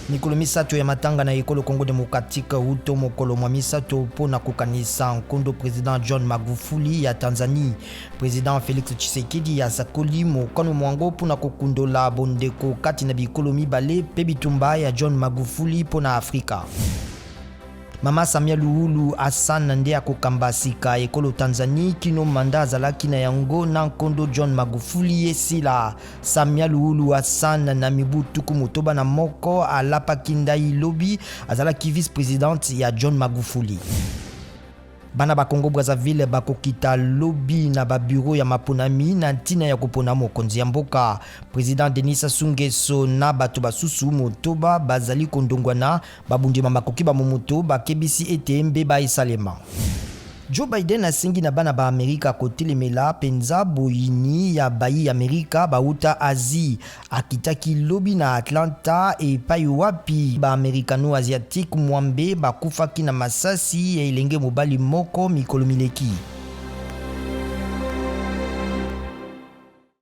Mikolo misato ya matanga na ekolo Congo democratique wuto mokolo mwa misato mpo na kokanisa nkondo president John Magufuli ya Tanzanie. President Felix Tshisekedi asakoli mokano mwango mpo na kokundola bondeko kati na bikolo mibale mpe bitumba ya John Magufuli mpo na Afrika. Mama Samia Luhulu Hassan nde akokamba sika ekolo Tanzanie kino manda azalaki na yango na nkondo John Magufuli esila. Samia Luhulu Hassan na mibu 61 alapaki ndai lobi, azalaki vice-presidente ya John Magufuli. Bana ba Congo Brazzaville bakokita lobi na ba bureau ya maponami na ntina ya kopona mokonzi ya mboka. President Denis Sassou Nguesso na bato basusu motoba bazali kondongwana babundi ba makoki ba momoto bakebisi ete mbeba esalema. Joe Biden asengi na bana ba Amerika kotelemela mpenza boyini ya bayi Amerika bawuta Asie. Akitaki lobi na Atlanta epayi wapi ba Americano-Asiatiques mwambe bakufaki na masasi ya elenge mobali moko mikolo mileki.